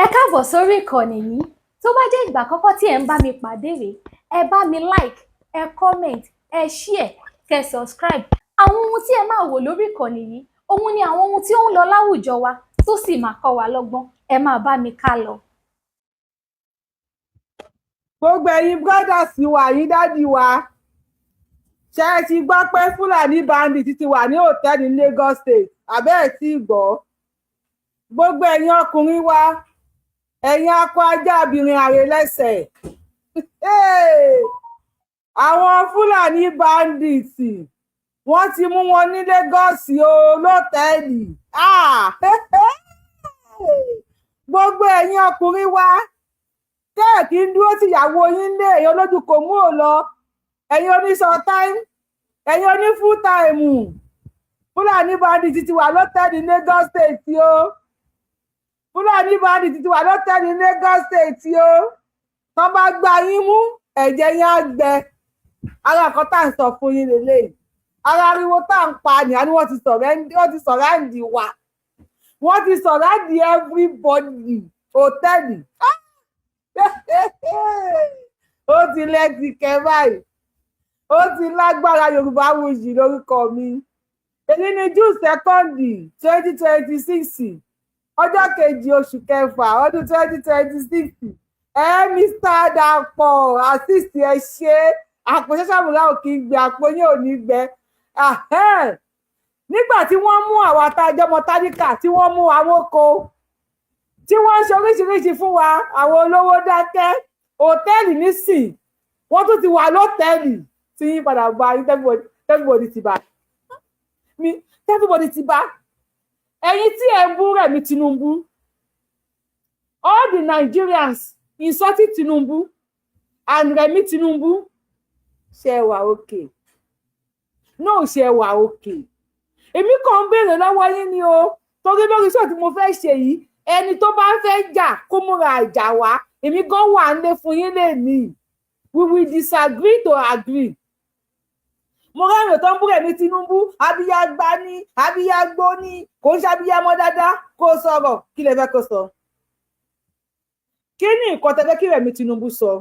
Ẹ káàbọ̀ sórí ìkànnì yìí. Tó bá jẹ́ ìgbà àkọ́kọ́ tí ẹ̀ ń bá mi pàdé rèé, ẹ bá mi like, ẹ comment, ẹ share, kẹ́ subscribe. Àwọn ohun tí ẹ máa wò lórí ìkànnì yìí, òun ni àwọn ohun tí ó ń lọ láwùjọ wa tó sì máa kọ́ wa lọ́gbọ́n. Ẹ máa bá mi ká lọ. Gbogbo ẹ̀yin brothers wa, yín daddy wa, ṣé ẹ ti gbọ́ pé Fúlàní bandit ti wà ní hotel ní Lagos State? Àbẹ́ ẹ̀ tí gbọ́? Gbogbo ẹ̀yin ọkùnrin wa, ẹ̀yin akọ ajá abìnrin àrè lẹ́sẹ̀, àwọn Fúlàní bandit, wọ́n ti mú wọn ní Lagos o, lọ́tẹ̀ẹ̀lì. Gbogbo ẹ̀yin ọkùnrin wa tẹ́ ẹ̀ kí ń dúró tìyàwó yín lé, ẹ̀yin olójú kò mú ò lọ, ẹ̀yin oníṣọ time, ẹ̀yin oní full time, Fúlàní bandit ti wà lọ́tẹ̀ẹ̀lì Lagos State o. Fúlàní bandit ti wà lọ́tẹ̀ẹ̀lì Lagos State o. Tán bá gbá yín mú, ẹ̀jẹ̀ yín á gbẹ. Ara nǹkan tá à ń sọ fún yín lélẹ́yìí, ara ariwo tá à ń pa ni, àní wọ́n ti surround wa, wọ́n ti surround everybody. Hotel ó ti lẹ́tìkẹ́ báyìí, ó ti lágbára. Yorùbá Wuyì lórúkọ mi. Èyí ni June 2nd, 2026, ọjọ́ kejì oṣù kẹfà ọdún 2026. Ẹ Mr. Dàpọ̀ assist, ẹ ṣe àpò ṣẹṣàmùlà ò kì í gbẹ, àpò yín ò ní gbẹ. Nígbà tí wọ́n mú àwa tá a jọmọ tálíkà, tí wọ́n mú àwọn oko, tí wọ́n ń ṣe oríṣiríṣi fún wa, àwọn olówó dákẹ́. Hotel nísìn, wọ́n tún ti wà lọ́tẹ́ẹ̀lì tí yín padà bá yín. Everybody ti bá mi, everybody ti bá ẹ̀yin tí ẹ̀ ń bú Rẹ̀mí Tinubu. All the Nigerians insulting Tinubu and Rẹ̀mí Tinubu, ṣe wà okay? No, ṣe wà okay? Èmi kàn ń béèrè lọ́wọ́ yín ni o, torí lórí iṣẹ́ tí mo fẹ́ ṣe yìí, ẹni tó bá fẹ́ jà, kó múra ìjà wá. Èmi gan wà ń lé fún yín lè ní we will disagree to agree. Mo rẹ́rìn tó ń bú Rẹ̀mí Tinubu, abiyagba ní abiyagbó ní, kò ń ṣàbíyamọ dáadáa, kó sọ̀rọ̀. Kí lẹ fẹ́ kó sọ? Kí ni nǹkan tẹ́ fẹ́ kí Rẹ̀mí Tinubu sọ?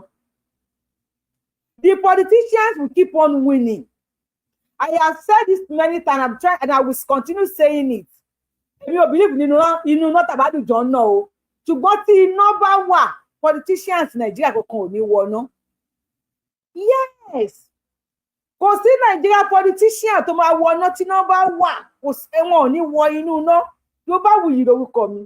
The politicians will keep on winning. I have said this many times, I'm trying and I will continue saying it. Èmi ò believe nínú inú iná tàbádùjọ náà o, ṣùgbọ́n tí iná bá wà, politicians Nàìjíríà kankan ò ní wọná. Yes, kò sí Nàìjíríà politician tó máa wọná tí iná bá wà. Kò sí, wọn ò ní wọ inú iná. Yóò bá wuyì lórúkọ mi.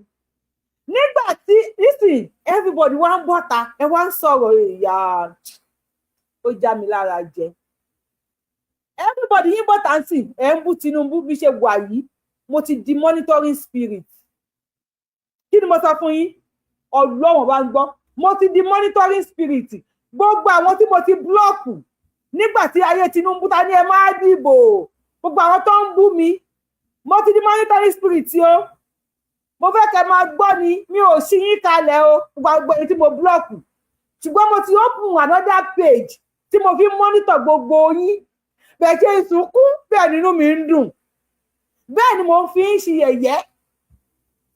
Nígbà tí nísìn everybody wá ń bọ́ta, ẹ wá ń sọ̀rọ̀, ìyá ó já mi lára jẹ. Everybody yín bọ́ta ń sìn, ẹ̀ ń bú Tinubu. Bí ṣe wà yìí, mo ti di monitoring spirit. Kí ni mo sọ fún yín? Ọlọ́wọ̀n bá ń gbọ́, mo ti di monitoring spirit. Gbogbo àwọn tí mo ti block nígbà tí ayé Tinubu ta ní ẹ máa dìbò, gbogbo àwọn tó ń bú mi, mo ti di monitoring spirit o. Mo fẹ́ kẹ́ máa gbọ́ ni, mi ò ṣí yín kalẹ̀ o, gbogbo èyí tí mo block. Ṣùgbọ́n mo ti open another page tí mo fi monitor gbogbo yín. Bẹ́ẹ̀ ṣe ń sunkún, bẹ́ẹ̀ nínú mi ń dùn, bẹ́ẹ̀ ni mo fi ń ṣe yẹ̀yẹ́.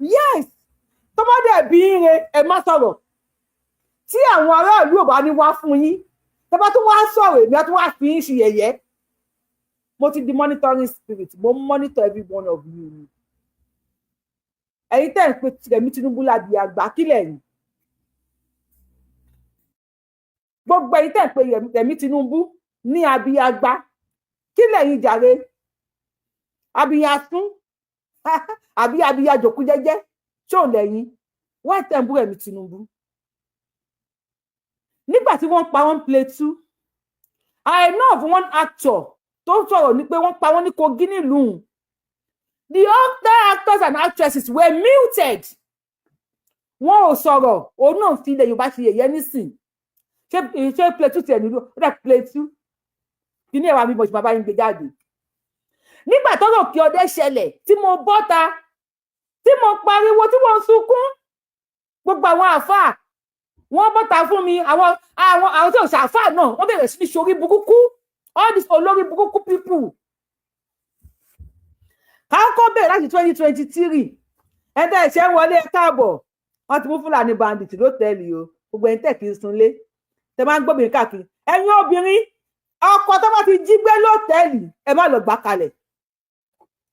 Yes, tó bá dẹ̀ bí ń re, ẹ má sọ̀rọ̀. Tí àwọn aráàlú ò bá ní wá fún yín, tó bá tún wá sọ̀rọ̀, èmi á tún wá fi ń ṣe yẹ̀yẹ́. Mo ti di monitoring spirit. Mo ń monitor every one of you ni. Ẹ̀yin tẹ́ ń pe Rẹ̀mí Tinubu lábì àgbà, kílẹ̀ yìí, gbogbo ẹ̀yin tẹ́ ń pe Rẹ̀mí Tinubu ní abiyagba, kílẹ̀ yìí jàre? Abiyasún àbí abiyajòkú jẹ́jẹ́ ṣó lẹ́yìn wọ́n tẹ̀ ń bú Rẹ̀mí Tinubu? Nígbà tí wọ́n pa wọ́n Plateau, I know of one actor tó sọ̀rọ̀ ní pé wọ́n pa wọ́n ní Kogi nílùú. The other actors and actresses were muted, wọn ò sọ̀rọ̀. Òun náà fi ilẹ̀ Yorùbá ṣe yẹ̀yẹ́ nísìn. Ṣé Plateau tiẹ̀ nílùú ó dà? Plateau kí ní ẹ̀wà mi bọ̀ ṣe bàbá yín gbé jáde. Nígbà tọ́rọ̀ Òkè Ọdẹ ṣẹlẹ̀, tí mo bọ́ta, tí mo pariwo, tí mo ń sunkún, gbogbo àwọn àáfàá wọ́n bọ́ta fún mi. Àwọn tí ò ṣàáfàá náà, wọ́n bẹ̀rẹ̀ sí ní ṣorí burúkú. All these olórí burúkú people. Kákọ́ bẹ̀rẹ̀ láti 2023. Ẹ̀dá ẹ̀ṣẹ̀ wọlé, ẹ káàbọ̀. Wọ́n ti mú Fúlàní bandit lọ́tẹ̀ẹ̀lì o. Gbogbo ẹni tẹ̀ kí n sunlé, tẹ máa ń gbóbìnrin káàkiri, ẹ̀yin obìnrin, ọkọ tó bá ti jí gbé lọ́tẹ̀ẹ̀lì, ẹ má lọ gbà kalẹ̀.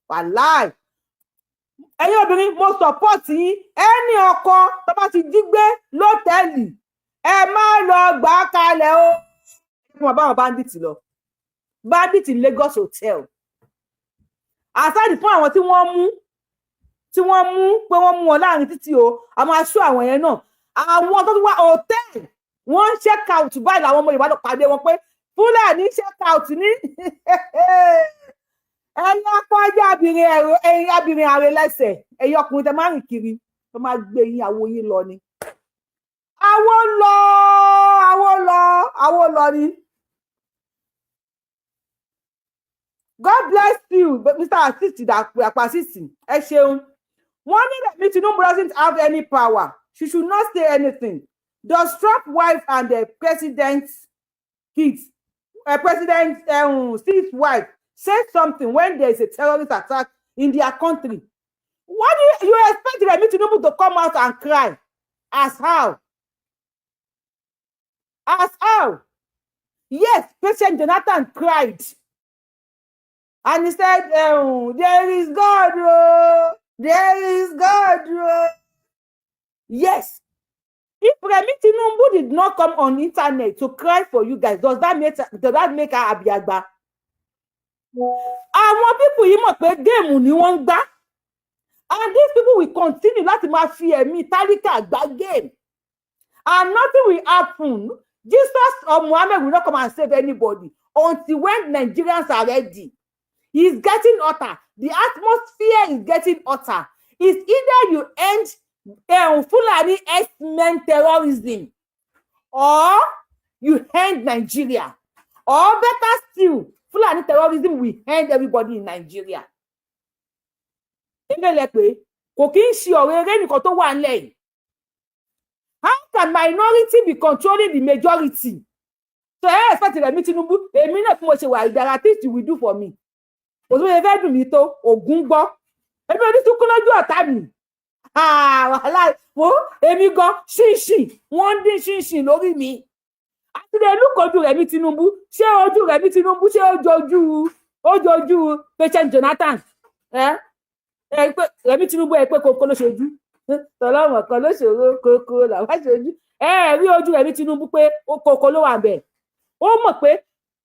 Wàláì, ẹ̀yin obìnrin, mo support yín. Ẹni ọkọ tó bá ti jí gbé lọ́tẹ̀ẹ̀lì, ẹ má lọ gbà kalẹ̀ o. Ẹ máa bá àwọn bandit lọ, bandit in Lagos hotel. Aside fún àwọn tí wọ́n mú pé wọ́n mú wọn láàrin títì o, a máa ṣó àwọn yẹn náà. Àwọn tó tún wá hotel, wọ́n ń check out báyìí, làwọn ọmọ Yorùbá lọ pàdé wọn pé Fúlàní check out ní. Ẹ̀yin apọ́jà abìnrin ẹ̀rọ, ẹ̀yin abìnrin ààrẹ lẹ́sẹ̀, ẹ̀yin ọkùnrin tẹ máa rìn kiri tó máa gbé yín, àwo yín lọ ni. Àwo lọ, àwo lọ, àwo lọ ni. God bless you, Mr. Asisi Dàpọ̀ Ẹ ṣeun. Wọ́n ní Rẹ̀mí Tinubu doesn't have any power. She should not say anything. Does Trump wife and the president's kids, president Steve's wife, say something when there is a terrorist attack in their country? What do you expect Remi Tinubu to come out and cry? As how? As how? Yes, President Jonathan cried. And he said, "There is God, oh, there is God. Oh." Yes. If Remi Tinubu did not come on internet to cry for you guys, does that make her abiagba? Àwọn people yìí mọ̀ pé game ni wọ́n ń gbá. And these people will continue láti máa fi ẹ̀mí tálíkà gbá game. And nothing will happen. Jesus or Muhammad will not come and save anybody until when Nigerians are ready. It's getting hotter. The atmosphere is getting hotter. It's either you end Fulani herdsmen terrorism or you end Nigeria. Or better still, Fulani terrorism will end everybody in Nigeria. Eré lẹ pé kò kí ń ṣe ọ̀rọ̀ eré nìkan tó wà nílẹ̀ yìí. How can minority be controlling the majority? So ẹ expect Rẹ̀mí Tinubu, èmi náà bí mo ṣe wà, there are things you will do for me. Kò sí bó ṣe fẹ́ dùn mí tó, Ògún gbọ́. Èmi ò ní sunkún lójú ọ̀tá mi. Wàhálà wo èmi gan ṣìnṣìn, wọ́n ń dín ṣìnṣìn lórí mi. Àti lè lúkọ̀ọ́jú Rẹ̀mí Tinubu, ṣé ojú Rẹ̀mí Tinubu, ṣé ó jojú Patient Jonathan? Ẹ ẹ pé Rẹ̀mí Tinubu, ẹ pé kókó ló ṣojú tọlọmọ kan ló ṣòro, kókó làwọn ṣojú. Ẹ rí ojú Rẹ̀mí Tinubu pé kókó ló wà bẹ́ẹ̀. Ó mọ̀ pé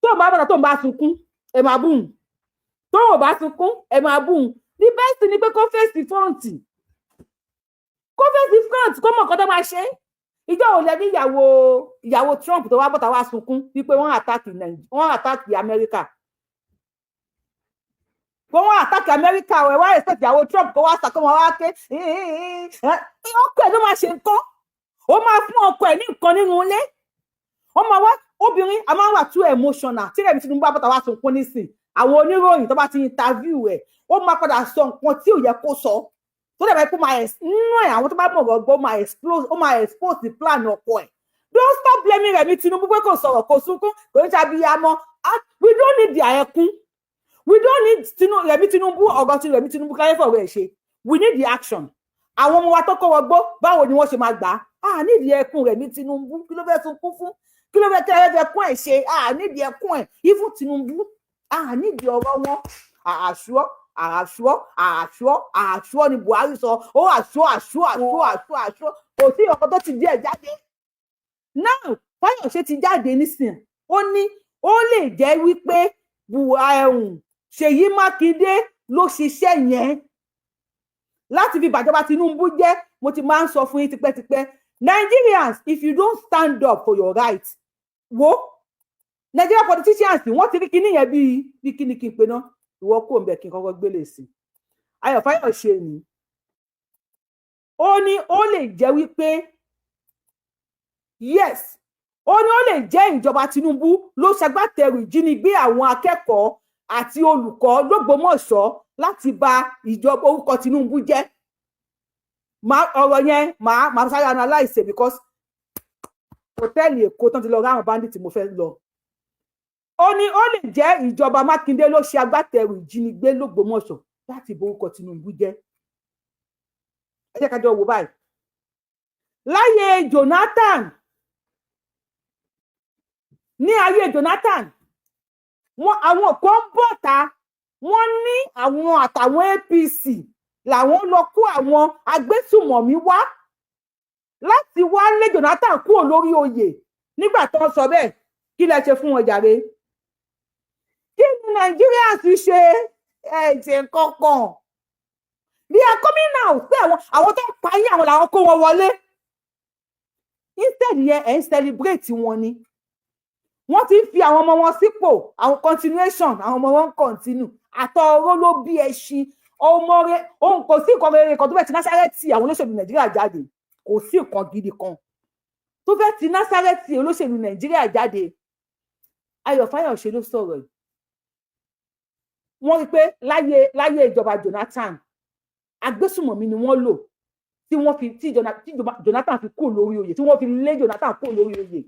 tó ń bá bàtà, tó ń bá sunkún, ẹ máa bùn, tó ò bá sunkún, ẹ máa bùn. The best ni pé kó face front, kó face front, kó mọ̀ nǹkan tó máa ṣe. Ìjọ ò lẹ ní ìyàwó Trump tó wá bọ́ta wá sunkún wípé wọ́n attack America, kó wọ́n attack America? Ẹ wá expect ìyàwó Trump kó wá sàkó wọn wá ké. Ọkọ ẹ̀ ló máa ṣe nǹkan, ó máa fún ọkọ ẹ̀ ní nǹkan nínú ilé. Ó máa wá obìnrin, a máa ń wà too emotional. Tí Rẹ̀mí Tinubu bá bọ́ta wá sunkún nísìn, àwọn oníròyìn tó bá ti interview ẹ̀, ó máa padà sọ nǹkan tí ò yẹ kó sọ, tó dẹ̀ bá kó máa nínú ẹ̀, àwọn tó bá mọ̀ gbọ́, ó máa expose the plan ọkọ ẹ̀. Don't stop blaming Rẹ̀mí Tinubu pé kò sọ̀rọ̀, kò sunkún, kò ń ṣàbíyamọ. We don't need their ẹkún. We don't need Rẹ̀mí Tinubu, ọ̀gọ́ tí Rẹ̀mí Tinubu káyé fọ̀rọ̀ ẹ̀ ṣe. We need the action. Àwọn ọmọ wa tó kọ́ wọgbó, báwo ni wọ́n ṣe máa gbà á? À nídìí ẹkún Rẹ̀mí Tinubu. Kí ló fẹ́ sunkún fún? Kí ló fẹ́ kí ẹ fẹ́ kún ẹ̀ ṣe? À nídìí ẹkún ẹ̀. Even Tinubu, à nídìí ọ̀rọ̀ wọn. Àṣùọ́, àṣùọ́, àṣùọ́, àṣùọ́ ni Buhari sọ. Ó àṣùọ́, àṣùọ́, àṣùọ́, àṣùọ́, àṣùọ́, kò sí ọkọ tó ti díẹ̀ jáde. Now Fáyọ̀ṣe ti jáde nísìn, ó ní ó lè jẹ́ wípé Ṣèyí Mákindé ló ṣiṣẹ́ yẹn láti fi bàjọba Tinubu jẹ́. Mo ti máa ń sọ fún yín tipẹ́tipẹ́, Nigerians, if you don't stand up for your right, wo Nigeria politicians, wọ́n ti rí kinní yẹn bíi bí kíni kí n pe ná. Ìwọ kò ń bẹ kí n kọ́kọ́ gbélé sí. Ayọ̀ Fáyọ̀ṣe ni ó ní ó lè jẹ́ wípé, yes, ó ní ó lè jẹ́ ìjọba Tinubu ló ṣagbátẹrù ìjínigbé àwọn akẹ́kọ̀ọ́ àti olùkọ́ lÓgbómọ̀ṣọ́ láti bà ìjọba orúkọ Tinubu jẹ́. Ọ̀rọ̀ yẹn máa sáré analyse, because hotel Èkó tán ti lọ ráwọn bandit mo fẹ́ lọ. Ó ní ó lè jẹ́ ìjọba Mákindé ló ṣe agbátẹrù ìjínigbé lÓgbómọ̀ṣọ́ láti borúkọ Tinubu jẹ́. Ẹ jẹ́ ká jọ wò báyìí. Láyé Jonathan, ní ayé Jonathan, wọn àwọn kan bọ̀ta, wọ́n ní àwọn àtàwọn APC làwọn lọ kó àwọn agbésùmọ̀mí wá láti wá lé Jonathan kúrò lórí oyè. Nígbà tó ń sọ bẹ́ẹ̀, kí lẹ ṣe fún wọn jàre? Kí ni Nàìjíríà sì ṣe? Ẹ ṣe kankan. They are coming out pé àwọn tó ń pa yín, àwọn làwọn kó wọn wọlé. Instead yẹn, ẹ̀ ń celebrate wọn ni. Wọ́n ti ń fi àwọn ọmọ wọn sípò, àwọn continuation, àwọn ọmọ wọn ń continue. Àtọ̀ ọ̀rọ̀ ló bí ẹṣin ọmọ rẹ òun. Kò sí nǹkan rere kan tó fẹ́ ti Násárẹ́tì àwọn olóṣèlú Nàìjíríà jáde. Kò sí nǹkan gidi kan tó fẹ́ ti Násárẹ́tì olóṣèlú Nàìjíríà jáde. Ayọ̀ Fáyọ̀ṣe ló sọ̀rọ̀ yìí. Wọ́n rí i pé láyé ìjọba Jonathan, agbésùmọ̀mí ni wọ́n lò tí wọ́n fi tí Jonathan fi kúrò lórí oyè, tí wọ́n fi lé Jonathan kúrò lórí oyè.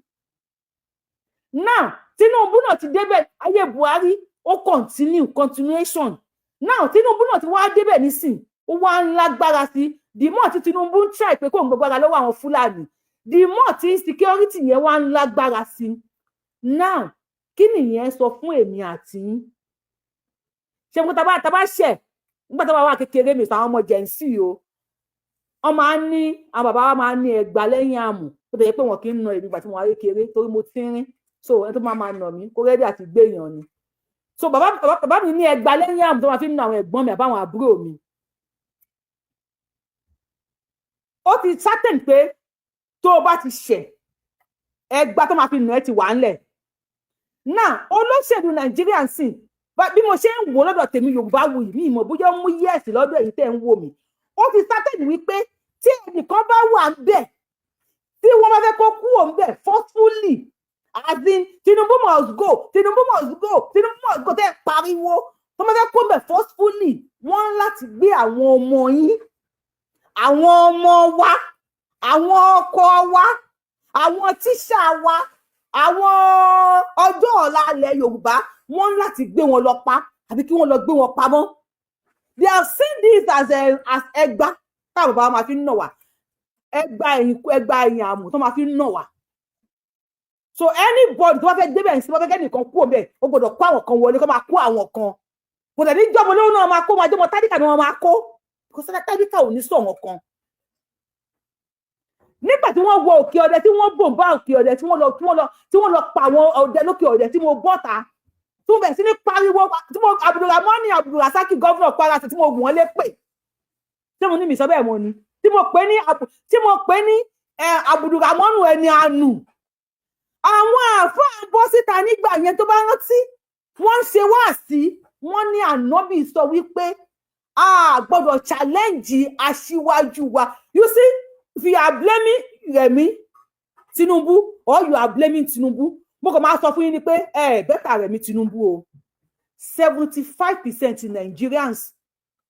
Now Tinubu náà ti débẹ̀. Ayé Buhari, ó continue, continuation. Now Tinubu náà ti wá débẹ̀ nísìn, ó wá ń lágbára sí. The more tí Tinubu ń try pé kó ń gbàgbára lọ́wọ́ àwọn Fúlàní, the more tí insecurity yẹn wá ń lágbára sí. Now, kí nìyẹn sọ fún èmi àti yín? Ṣé mo taba ṣẹ̀ nígbà tá a bá wà kékeré mi, sọ àwọn ọmọ Gen Z o, wọn máa ń ní, àwọn bàbá wa máa ń ní ẹgbàá lẹ́yìn àmù. Ó tẹ̀yẹ pé wọn kì í na èmi ìgbà tí mo wà kékeré, torí mo tínrín, so ẹni tó máa máa nà mí, kó ready àti gbé èèyàn ni. So bàbá mi ní ẹgbàá lẹ́yìn àmù tó máa fi ń na àwọn ẹ̀gbọ́n mi àbáwọn àbúrò mi. Ó ti certain pé tó o bá ti ṣẹ̀, ẹgbàá tó máa fi nà ẹ́ ti wà ńlẹ̀. Now, olóṣèlú Nàìjíríà ń sìn, bí mo ṣe ń wò lọ́dọ̀ tèmi, Yorùbá wuyì mí ìmọ̀ bóyá ó mú yes lọ́dọ̀ èyí tẹ́ ń wò mí. Ó ti certain wípé tí ẹnìkan bá wà ń bẹ̀, tí wọ́n bá fẹ́ kó kúrò ń bẹ̀ forcefully, as in "Tinubu must go, Tinubu must go, Tinubu must go" tẹ́ ẹ pariwo, tó bá fẹ́ kó ń bẹ̀ forcefully, wọ́n ń láti gbé àwọn ọmọ yín, àwọn ọmọ wa, àwọn ọkọ wa, àwọn tíṣà wa, àwọn ọjọ́ ọ̀la ilẹ̀ Yorùbá, wọ́n ń láti gbé wọn lọ pa àbí kí wọ́n lọ gbé wọn pamọ́. They have seen this as ẹgbá táwọn bàbá máa fi ń nà wá, ẹgbá ẹ̀yìn, ẹgbá ẹ̀yìn àmù tó máa fi ń nà wá. So anybody tó bá fẹ́ débẹ̀ sí, bá fẹ́ kẹ́nìkan kú òun bẹ̀, ó gbọ́dọ̀ kó àwọn kan wọlé, kó máa kó àwọn kan. Kò dẹ̀ ní jọ́bọ lówó náà máa kó, máa jọ́mọ tálíkà ni wọ́n máa kó, kò sọ́dọ̀ tálíkà ò ní sọ̀wọ́n kan. Nígbà tí wọ́n wọ Òkè Ọdẹ, tí wọ́n bòǹbà Òkè Ọdẹ, tí wọ́n lọ pa àwọn ọdẹ lókè Ọdẹ, tí mo bọ́ta, tí mo bẹ̀rẹ̀ sí ní pariwo, tí mo Abdulrahmani Abdulrasaki, governor Kwara, tí mo wọ́n lé pè, tí mo ní mi sọ bẹ́ẹ̀, mo ní tí mo pè ní Abdulrahmanu ẹni àánú. Àwọn àáfàá bọ́ síta nígbà yẹn, tó bá rántí, wọ́n ń ṣe wáàsí, wọ́n ní ànábì sọ wípé a gbọ́dọ̀ challenge aṣíwájú wa. You see, if you are blaming Rẹ̀mí Tinubu or you are blaming Tinubu, mo kàn máa sọ fún yín ni pé ẹ better Rẹ̀mí Tinubu o. 75% Nigerians,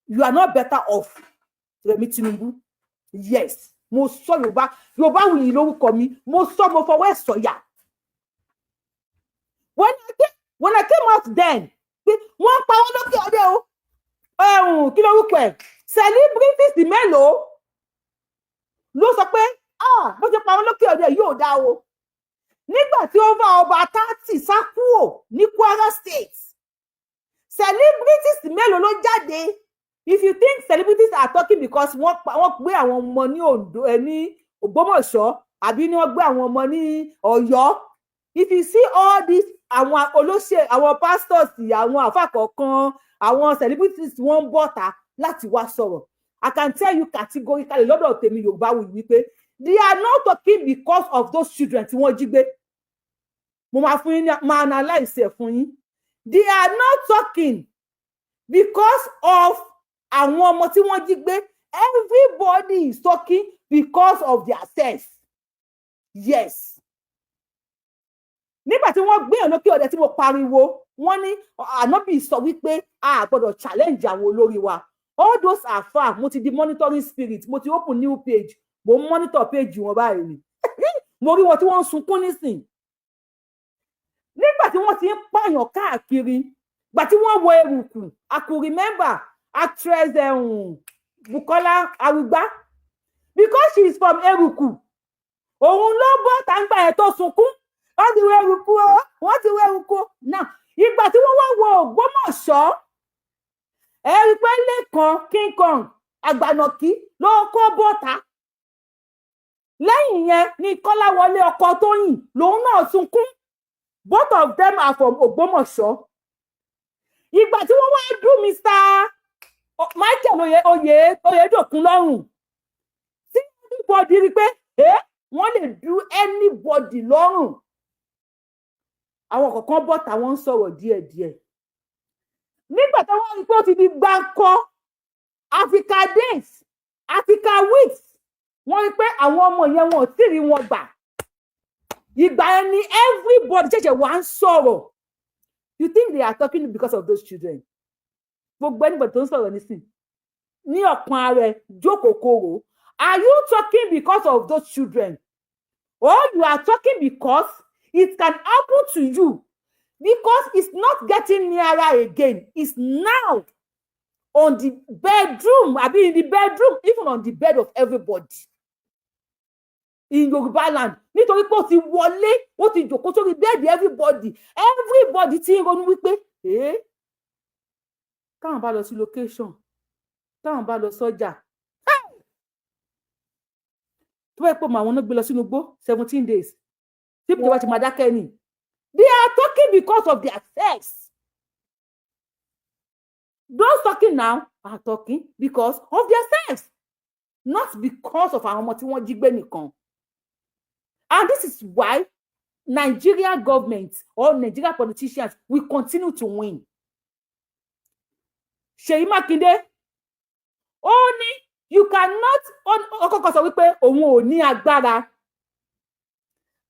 you are not better off Rẹ̀mí Tinubu. Yes, mo sọ. Yorùbá, Yorùbá wuyì lórúkọ mi. Mo sọ, mo fọwọ́ ẹ̀ sọ̀yà. When I came out then pé wọ́n pa wọ́n lókè ọdẹ o, ẹ̀hún, kí lórúkọ ẹ̀, celebrities mélòó ló sọ pé, "Ah, bó ṣe pa wọ́n lókè ọdẹ yóò dá o"? Nígbà tí ó bá ọba 30 sá kúrò ní Kwara State, celebrities mélòó ló jáde? If you think celebrities are talking because wọ́n pa, wọ́n gbé àwọn ọmọ ní Ondo ẹ, ní Ògbómọ̀ṣọ́, àbí ní wọ́n gbé àwọn ọmọ ní Ọ̀yọ́, if you see all these, àwọn olóṣè, àwọn pastors, àwọn àfà kọ̀ọ̀kan, àwọn celebrities, wọ́n ń bọ̀ta láti wá sọ̀rọ̀, I can tell you categorically lọ́dọ̀ tèmi, Yorùbá wù wípé they are not talking because of those children tí wọ́n jí gbé. Mo máa fún yín ní, máa analyse ẹ̀ fún yín. They are not talking because of àwọn ọmọ tí wọ́n jí gbé. Everybody is talking because of their self. Yes, nígbà tí wọ́n gbé ọ̀nà kí ọ̀dẹ, tí mo pariwo, wọ́n ní ànábì sọ wípé a gbọ́dọ̀ challenge àwọn olórí wa. All those are far. Mo ti di monitoring spirit, mo ti open new page, mo ń monitor page wọn báyìí ni. Mo rí wọn tí wọ́n ń sunkún nísìn nígbà tí wọ́n ti ń pààyàn káàkiri, gbà tí wọ́n wọ Eruku. I could remember actress Bukola Arugba, because she is from Eruku. Òun ló bọ́ tàǹgbà yẹn tó sunkún. Wọ́n ti wéwu kú o, wọ́n ti wéwu kú o. Now, ìgbà tí wọ́n wá wọ Ògbómọ̀ṣọ́, ẹ rí i pé Lẹ́kan King Kong Àgbànàkí ló kó bọ́ta. Lẹ́yìn yẹn ni Kọ́láwọlé ọkọ Tóyìn lòun náà sunkún. Both of them are from Ògbómọ̀ṣọ́. Ìgbà tí wọ́n wá dún Mr Michael Oyèdòkun lọ́rùn, tí anybody rí i pé wọ́n lè dú anybody lọ́rùn, àwọn kọ̀ọ̀kan bọ̀ táwọn ń sọ̀rọ̀ díẹ̀díẹ̀. Nígbà tí wọ́n rí i pé ó ti di gbáǹkọ́, Africa Days, Africa Weeks, wọ́n rí i pé àwọn ọmọ yẹn, wọn ò tí ì rí wọn gbà. Ìgbà yẹn ni everybody ṣẹ̀ṣẹ̀ wá ń sọ̀rọ̀. You think they are talking because of those children? Gbogbo anybody tó ń sọ̀rọ̀ nísìn ní ọ̀kan ara ẹ̀ jókòó kóró. Are you talking because of those children, or you are talking because it can happen to you? Because it's not getting nearer again, it's now on the bedroom, abi in the bedroom, even on the bed of everybody in Yorùbá land. Nítorí pé ó ti wọlé, ó ti jòkó sórí bed everybody. Everybody ti ń ronú wípé táwọn bá lọ sí location, táwọn bá lọ sọ́jà, tó bá yẹ pé àwọn náà gbé lọ sínú igbó 17 days, tí ìjọba ti máa dákẹ́ ni. They are talking because of their sex. Those talking now are talking because of their sex, not because of àwọn ọmọ tí wọ́n jí gbé nìkan. And this is why Nigeria government or Nigeria politicians will continue to win. Ṣèyí Mákindé, ó ní you cannot, ó kọ́kọ́ sọ wípé òun ò ní agbára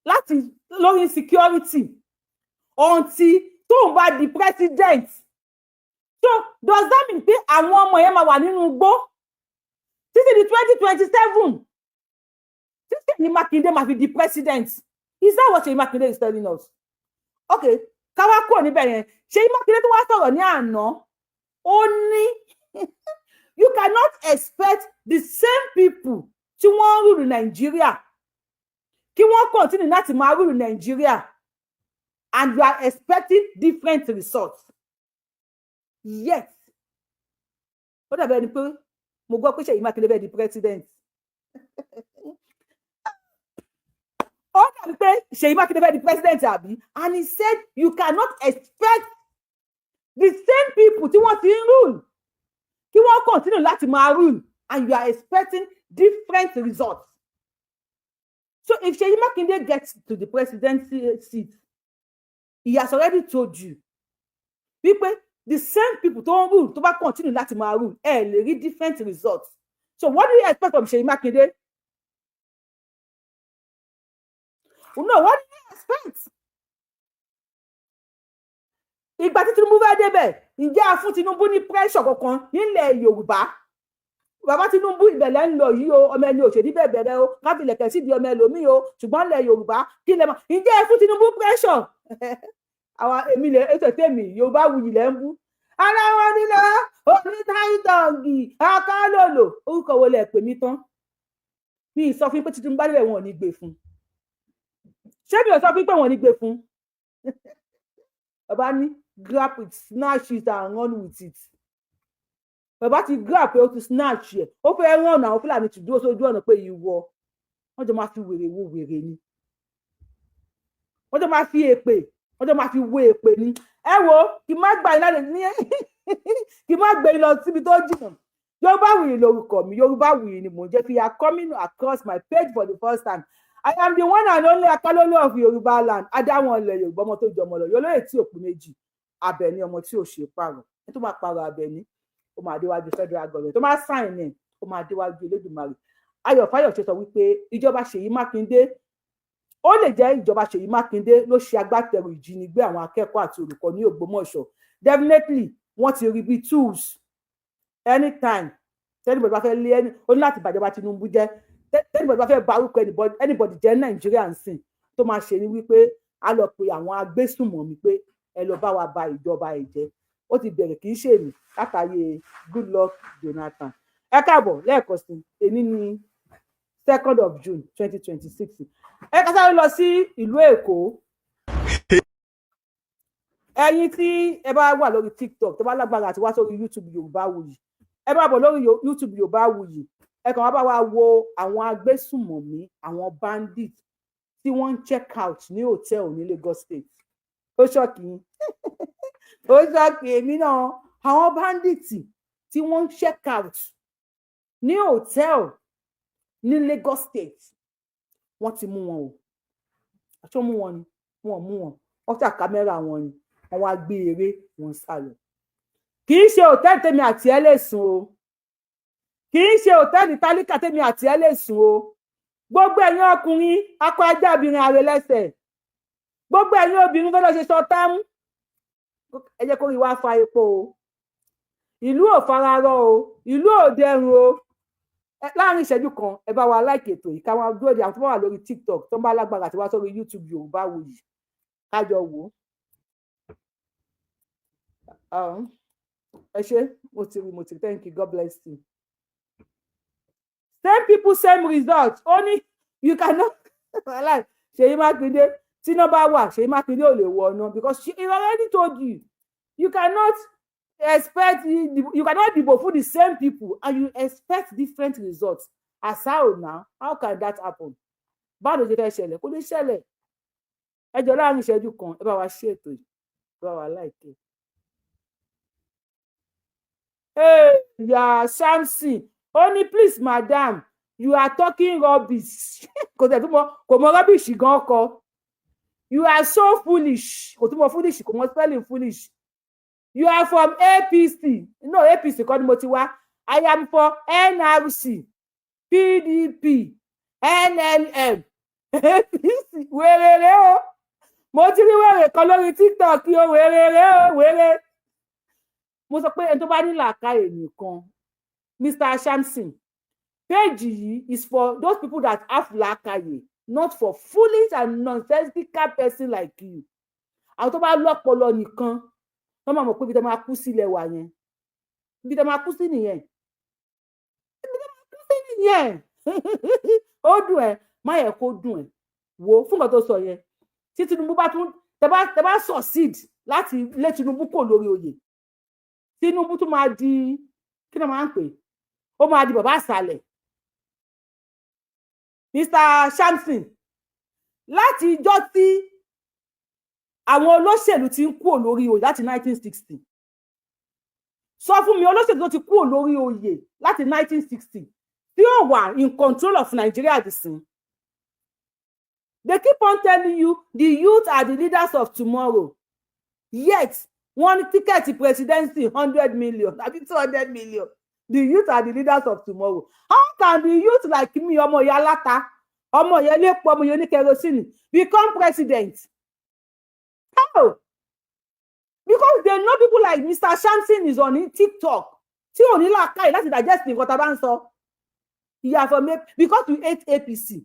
láti lórí insecurity until tóun bá di president. So does that mean pé àwọn ọmọ yẹn máa wà nínú igbó títí di 2027 tí Ṣèyí Mákindé máa fi di president? Is that what Ṣèyí Mákindé is telling us? Okay, káwá kúrò níbẹ̀ yẹn. Ṣèyí Mákindé tó wá sọ̀rọ̀ ní àná, ó ní you cannot expect the same people tí wọ́n ń rule Nàìjíríà kí wọ́n continue láti máa rule Nàìjíríà and you are expecting different results. Yet ó dàbí ẹni pé mo gbọ́ pé Ṣèyí Mákindé fẹ́ di president. Ó dàbí pé Ṣèyí Mákindé fẹ́ di president, àbí? And he said you cannot expect the same people tí wọ́n ti ń rule kí wọ́n continue láti máa rule and you are expecting different results. So if Ṣèyí Mákindé gets to the presidency seat, he has already told you wípé the same people tó ń rule, tó bá continue láti máa rule, ẹ lè rí different results. So what do you expect from Ṣèyí Mákindé? No, what do you expect? Ìgbà tí Tinubu fẹ́ débẹ̀, ǹjẹ́ a fún Tinubu ní pressure kankan nílẹ̀ Yorùbá? Bàbá Tinubu, ìbẹ̀lẹ̀ ń lọ yìí o, ọmọ ẹni òṣèlú bẹ̀ bẹ̀rẹ̀ o, káfílẹ̀kẹ̀ sí di ọmọ ẹlòmíì o, ṣùgbọ́n ilẹ̀ Yorùbá, kí lẹ mọ̀? Ǹjẹ́ ẹ fún Tinubu pressure? Àwa èmi lè ètò tèmi, Yorùbá wuyì lẹ́ ń bú ara wọn nílẹ̀ onítàìtàǹgì akálòlò. Orúkọ wo lẹ pè mí tán? Mi ì sọ fún yín pé Tinubu bá débẹ̀, wọn ò ní gbé fún. Ṣé mi ò sọ fún yín pé wọn ò ní gbé fún? Bàbá ní grab it, snatch it and run with it. Bàbá ti grab pé ó ti snatch ẹ, ó fẹ́ rán àwọn Fúlàní ti dúró sójú ọ̀nà pé ìwọ, wọ́n jọ máa fi wèrè wo wèrè ni, wọ́n jọ máa fi èpè, wọ́n jọ máa fi wo èpè ni. Ẹ wo, kì má gbà yín lálẹ́ ní, kì má gbé yín lọ síbi tó jìnnà. Yorùbáwùyí lórúkọ mi, Yorùbáwùyí ni mò ń jẹ́. If you are coming across my page for the first time, I am the one and only Akálólú of Yorùbá land, adáwọn ilẹ̀ Yorùbá, ọmọ tó jọmọ lọ yọlóye tí òpin méjì, Abẹ́ní, ọmọ tí ò ṣe pààrọ̀. Ẹni tó máa pààrọ̀ Abẹ́ní, ó máa déwájú federal government, tó máa sign ẹ̀, ó máa déwájú Elédùmarè. Ayọ̀ Fáyọ̀ṣe sọ wípé ìjọba Ṣèyí Mákindé, ó lè jẹ́ ìjọba Ṣèyí Mákindé ló ṣe agbátẹrù ìjínigbé àwọn akẹ́kọ̀ọ́ àti olùkọ́ ní Ògbómọ̀ṣọ́. Definitely, wọ́n ti rí bíi tools. Anytime anybody bá fẹ́ lé ẹni, ó ní láti bàjọba Tinubu jẹ́. Anybody bá fẹ́ ba orúkọ anybody jẹ́ Nàìjíríà ń sìn, tó máa ṣe ni wípé a lọ pe àwọn agbésùnmọ̀mí pé ẹ lọ bá wa ba ìjọba ẹ̀ jẹ́. Ó ti bẹ̀rẹ̀, kì í ṣèmi látàyè Goodluck Jonathan. Ẹ káàbọ̀ lẹ́ẹ̀kan sí. Èní ní. 2nd of June 2026. Ẹ ká sáré lọ sí ìlú Èkó. Ẹ̀yin tí ẹ bá wà lórí TikTok, tó bá lágbára àti wá sórí YouTube Yorùbáwùyí, ẹ bá bọ̀ lórí YouTube Yorùbáwùyí. Ẹ kàn wá bá wa wo àwọn agbésùmọ̀mí, àwọn bandit tí wọ́n ń check out ní hòtẹ́ẹ̀lì ní Lagos State. Ó shock yín, ó shock èmi náà. Àwọn bandit tí wọ́n ń check out ní hòtẹ́ẹ̀lì ní Lagos State, wọ́n ti mú wọn o. Àti wọ́n mú wọn ni, wọ́n mú wọn, wọ́n tà camera wọn ni, wọ́n wá gbé eré wọn sá lọ. Kì í ṣe hòtẹ́ẹ̀lì tèmi àti ẹ lè sùn o. Kì í ṣe hòtẹ́ẹ̀lì tálíkà tèmi àti ẹ lè sùn o. Gbogbo ẹ̀yin ọkùnrin akọ ajá, obìnrin àrè lẹ́sẹ̀, gbogbo ẹ̀yin obìnrin tó lọ ṣe sọtámú, ẹ jẹ́ kó rí wá fa epo o. Ìlú ò fararọ o, ìlú ò dẹrùn o. Láàrin ìṣẹ́jú kan, ẹ bá wa like ètò yìí, káwọn dúró de àwọn tó bá wà lórí TikTok, tó ń bá lágbára àti wá sórí YouTube Yorùbáwùyí, kájọ wò ó. Ẹ ṣé, mo ti rí, mo ti rí. Thank you, God bless you. Same people, same result. Ó ní you cannot like Ṣèyí Mákindé. Tí iná bá wà, Ṣèyí Mákindé ò lè wọ ọ̀nà because she already told you, you cannot expect, you cannot dìbò fún the same people and you expect different results. As how now? How can that happen? Báwo ló ṣe fẹ́ ṣẹlẹ̀? Kó lè ṣẹlẹ̀. Ẹ jọ, láàrin ìṣẹ́jú kan, ẹ bá wa ṣe ètò yìí, ẹ bá wa like. Hey, ya Samson, ó ní, "Please madam, you are talking rubbish." Kò tẹ̀ tó mọ, kò mọ rubbish gan kọ. "You are so foolish." Kò tún mọ foolish, kò mọ spelling foolish. "You are from APC." No, APC kọ́ ni mo ti wá. I am for NRC, PDP, NLM, APC. Wèrèrè o, mo ti rí wèrè kan lórí TikTok o. Wèrèrè o, wèrè. Mo sọ pé ẹni tó bá ní làákàyè nìkan. Mr Samson, page yìí is for those people that have làákàyè, not for foolish and nonsensical person like you. Àwọn tó bá lọ́pọlọ nìkan wọ́n máa mọ̀ pé ibi tó máa kú sílẹ̀ wà yẹn, ibi tó máa kú sí nìyẹn, ibi tó máa kú sí nìyẹn. Ó dùn ẹ́, má yẹ kó dùn ẹ́. Wò ó, fún nǹkan tó sọ yẹn, tí Tinubu bá tún tẹ bá succeed láti lé Tinubu kò lórí oyè, Tinubu tún máa di, kí ni wọ́n máa ń pè, ó máa di bàbá àṣàlẹ̀. Mr Samson, láti ijọ́ tí àwọn olóṣèlú ti ń kúrò lórí oyè láti 1960, sọ fún mi olóṣèlú tó ti kúrò lórí oyè láti 1960 tí ó wà in control of Nigeria dìsín. They keep on telling you the youth are the leaders of tomorrow, yet wọ́n ní ticket presidency 100 million àbí 200 million. The youth are the leaders of tomorrow. How can the youth like me, ọmọ ìyá aláta, ọmọ ìyá elépo, ọmọ ìyá oníkerosíìnì, become president? How? Because they know people like Mr Samson is on TikTok tí ò ní làákàyè láti digest nǹkan tá a bá ń sọ. Ìyá from, because we hate APC.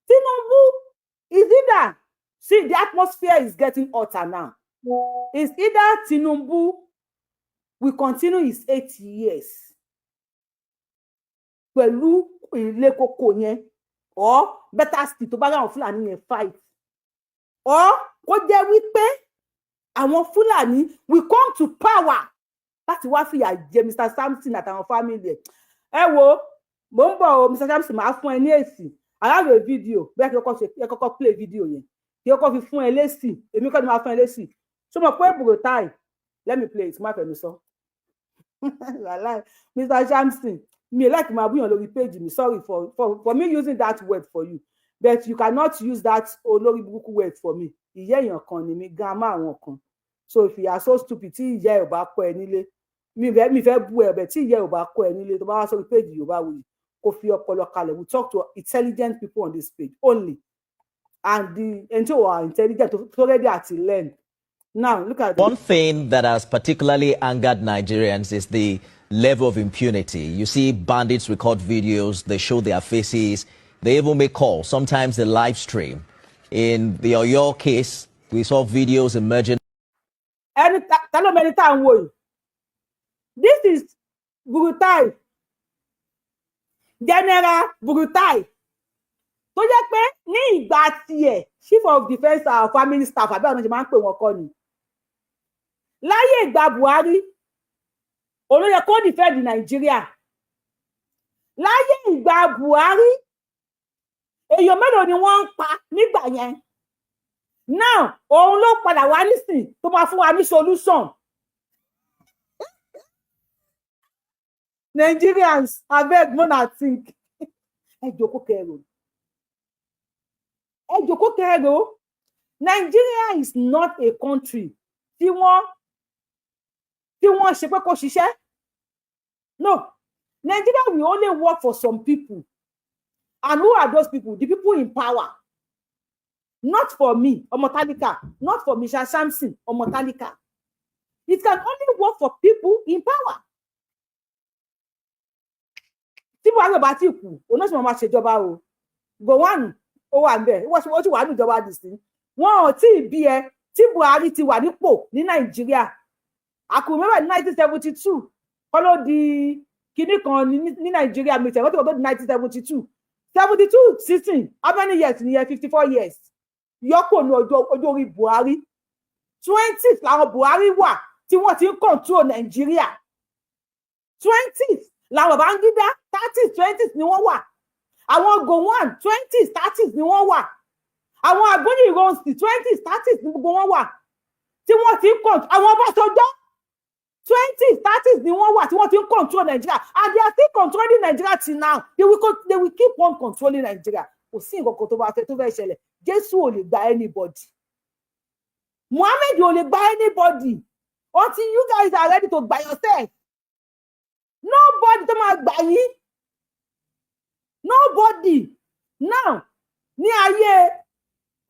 Tinubu is either, see, the atmosphere is getting hotter now. Is either Tinubu will continue his 8 years pẹ̀lú ilé koko yẹn, or better still, tó bá ráwọn Fúlàní yẹn fight, or kó jẹ́ wípé àwọn Fúlàní will come to power láti wá fìyà jẹ Mr Samson àtàwọn family ẹ̀. Ẹ wo, mò ń bọ̀ o. Mr Samson, máa fún ẹ ní èsì aláwọ̀ fídíò. Bẹ́ẹ̀ kí kọ́kọ́ ṣe, kí kọ́kọ́ play fídíò yẹn, kí kọ́kọ́ fi fún ẹ lésì. Èmi kọ́ ni máa fún ẹ lésì. Ṣé mo pé Buratai? Let me play it, má fẹnu sọ. Mr Samson, mi ò like máa búyàn lórí page mi. Sorry for me using that word for you, but you cannot use that olórí burúkú word for me. Ìyá èèyàn kan ni mi, grandma àwọn kan. So if you are so stupid, tí ìyá ẹ ò bá kọ́ ẹ nílé, mi fẹ́ bú ẹ bẹ̀, tí ìyá ẹ ò bá kọ́ ẹ nílé, tó bá wá sórí page Yorùbáwùyí, kó fi ọpọlọ kalẹ̀. We talk to intelligent people on this page only, and the ẹni tí ò wà intelligent tó ready àti learn. Now look at One thing that has particularly angered Nigerians is the level of impunity. You see bandits record videos, they show their faces, they even make calls. Sometimes they live stream. In the Oyo case, we saw videos emerging. Ẹni ta ló mẹni tá à ń wò yìí? This is Buratai, General Buratai. Tó jẹ́ pé ní ìgbà tiẹ̀, chief of defence of army staff, àbí àwọn ṣe máa ń pè wọ́n kọ́ ni láyé ìgbà Buhari, òun ló yẹ kó defend Nàìjíríà. Láyé ìgbà Buhari, èèyàn mélòó ni wọ́n ń pa nígbà yẹn? Now, òun ló padà wá nísìn tó máa fún wa ní solution. Nigerians, abeg, una think. Ẹ jókòó kẹrò, ẹ jókòó kẹrò. Nigeria is not a country tí wọ́n ṣe pé kó ṣiṣẹ́. No, Nigeria will only work for some people. And who are those people? The people in power. Not for me, ọmọ tálíkà. Not for Mr. Samson, ọmọ tálíkà. It can only work for people in power. Tí Buhari ò bá tí kú, òun náà sì máa ṣèjọba o. Gowon ó wà níbẹ̀, ó sì wà níjọba dìsín. Wọn ò tí ì bí ẹ tí Buhari ti wà nípò ní Nàìjíríà. Àkùrẹ́ ní 1972 kọ́ ló di kinní kan ní Nàìjíríà. Mi tẹ̀wọ́n tí wọ́n tó di 1972, 72 16, how many years nìyẹn? 54 years. Yọkò ní ọjọ́ orí Buhari. 20 làwọn Buhari wà tí wọ́n ti ń control Nàìjíríà. 20 làwọn Babangida, 30s, 20s ni wọ́n wà. Àwọn Gowon, 20s, 30s ni wọ́n wà. Àwọn Aguiyi Ironsi, 20s, 30s ni gbogbo wọn wà tí wọ́n ti ń control. Àwọn Ọbásanjọ́, 20s, 30s ni wọ́n wà tí wọ́n ti ń control Nigeria, and they are still controlling Nigeria till now. They will keep on controlling Nigeria. Kò sí nǹkan kan tó bá fẹ́ tó fẹ́ ṣẹlẹ̀. Jésù ò lè gba anybody, Muhammed ò lè gba anybody until you guys are ready to gba yourself. Nobody tó máa gbà yín, nobody. Now, ní ayé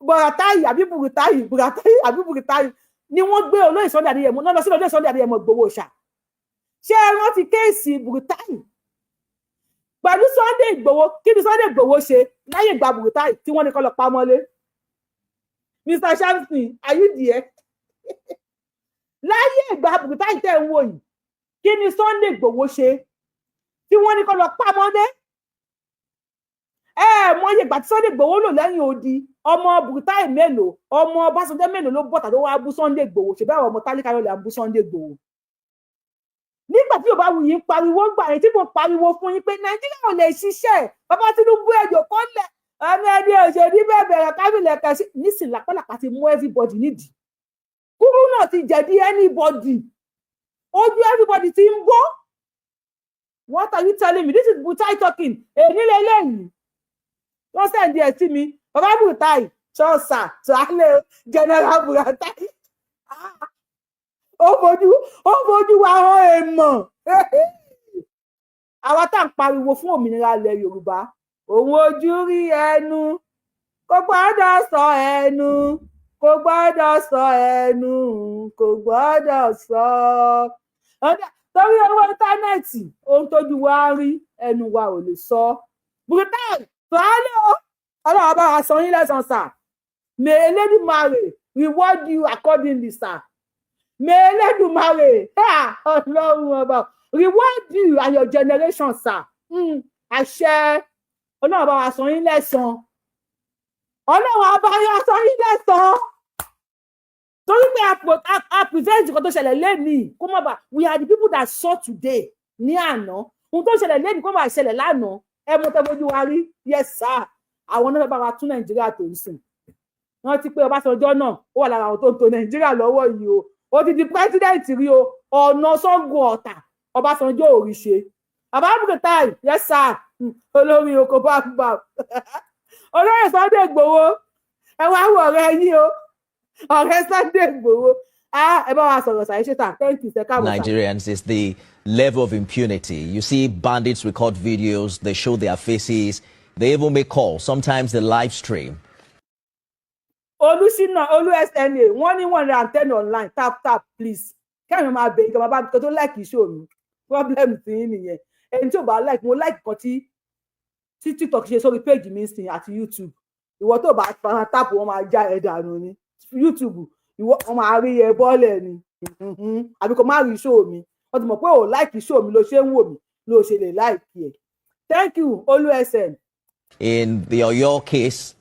Buratai àbí Buratai, Buratai àbí Buratai ni wọ́n gbé olóyè Sunday Adéyẹmọ náà lọ sí olóyè Sunday Adéyẹmọ Ìgbòho ṣá. Ṣé ẹ rántí case Buratai pẹ̀lú Sunday Ìgbòho? Kí ni Sunday Ìgbòho ṣe láyé ìgbà Buratai tí wọ́n ní kó lọ pamọ́lé? Mr Shamson, are you there? Láyé ìgbà Buratai tẹ̀ ń wò yìí, kí ni Sunday Ìgbòho ṣe tí wọ́n ní kó lọ pamọ́lé? Ẹ mọye ìgbà tí Sunday Ìgbòho lò lẹ́yìn odi. Ọmọ Buratai mélòó, ọmọ Ọbásanjọ́ mélòó ló bọ̀tà tó wá bú Sunday Ìgbòho? Ṣe báwọn ọmọ tálíkà ló lè bú Sunday Ìgbòho nígbà tí Yorùbá wù yín pariwo gbà yín, tí mo pariwo fún yín pé Nàìjíríà ò lè ṣiṣẹ́? Bàbá Tinubu, ẹjọ kọ́lẹ̀ ẹni ẹni òṣèlú bẹ́ẹ̀ bẹ̀rẹ̀ kábìlẹ̀ kẹsí nísìnyí. Lápálàpá ti mú everybody nídìí kúrú náà, ti jẹ̀bi anybody, ojú everybody ti ń bó. What are you telling me? This is Buratai talking. Èyí lélẹ́yìí wọ́n send ẹ̀ sí mi. Bàbá Buratai ṣọ́ọ̀ṣà ṣàlẹ̀, General Buratai, ó fojú wa hàn èèmọ̀. Àwa tá à ń pariwo fún òmìnira ilẹ̀ Yorùbá, òun ojú rí, ẹnu kò gbọ́dọ̀ sọ, ẹnu kò gbọ́dọ̀ sọ, ẹnu kò gbọ́dọ̀ sọ, torí owó internet. Ohun tójú wa rí, ẹnu wa ò lè sọ. Buratai sọ́ọ́lẹ́ o, Ọlọ́run bá wa san yín lẹ́san sà. May Elédùmarè reward you accordingly, sir. May Elédùmarè, Ọlọ́run ọba, reward you and your generation, sir. Àṣẹ. Ọlọ́run bá wa san yín lẹ́san, Ọlọ́run ọba wa san yín lẹ́san, torí pé a prevent nǹkan tó ṣẹlẹ̀ lẹ́nìí kó má bà. We are the people that saw today ní àná. Ohun tó ṣẹlẹ̀ lẹ́nìí kó má ṣẹlẹ̀ lánàá. Ẹ mọ tẹ́ fojú wa rí. Yes sir. Àwọn náà fẹ́ bá wa tún Nàìjíríà tó ń sìn. Wọ́n ti pé Ọbásanjọ́ náà, ó wà lára àwọn tó ń tò Nàìjíríà lọ́wọ́ yìí o. Ó ti di president rí o. Ọ̀nà Ṣàngó Ọ̀tà, Ọbásanjọ́ ò rí ṣe. Bàbá Buratai, yes sir. Olórí oko bá bá olóyè Sunday Igboho, ẹ wá wọ ọ̀rẹ́ yín o, ọ̀rẹ́ Sunday Igboho. Ẹ bá wa sọ̀rọ̀ sàyẹ́ ṣètà. Thank you, sir. Káàbọ̀ sà. Nigerians is the level of impunity. You see bandits record videos, they show their faces, they even make calls. Sometimes they live stream. Olùsínà Olú SNA, wọ́n ní 110 online. Tap tap, please. Kẹ́rin máa bẹ̀ ìjọba bá tó like show mi. Problem tí yín nìyẹn. Ẹni tí ò bá like, mo like kan tí TikTok ṣe sórí page mi sìn àti YouTube. Ìwọ tó bá fara tap, wọn máa já ẹ dànù ní YouTube. Ìwọ, wọn máa rí ẹ bọ́ọ̀lẹ̀ ni, àbí kò má rí show mi. Wọ́n ti mọ̀ pé ò like show mi ló ṣe ń wò mí, ló ṣe lè like ẹ̀. Thank you, Olú SN. In the Oyo case,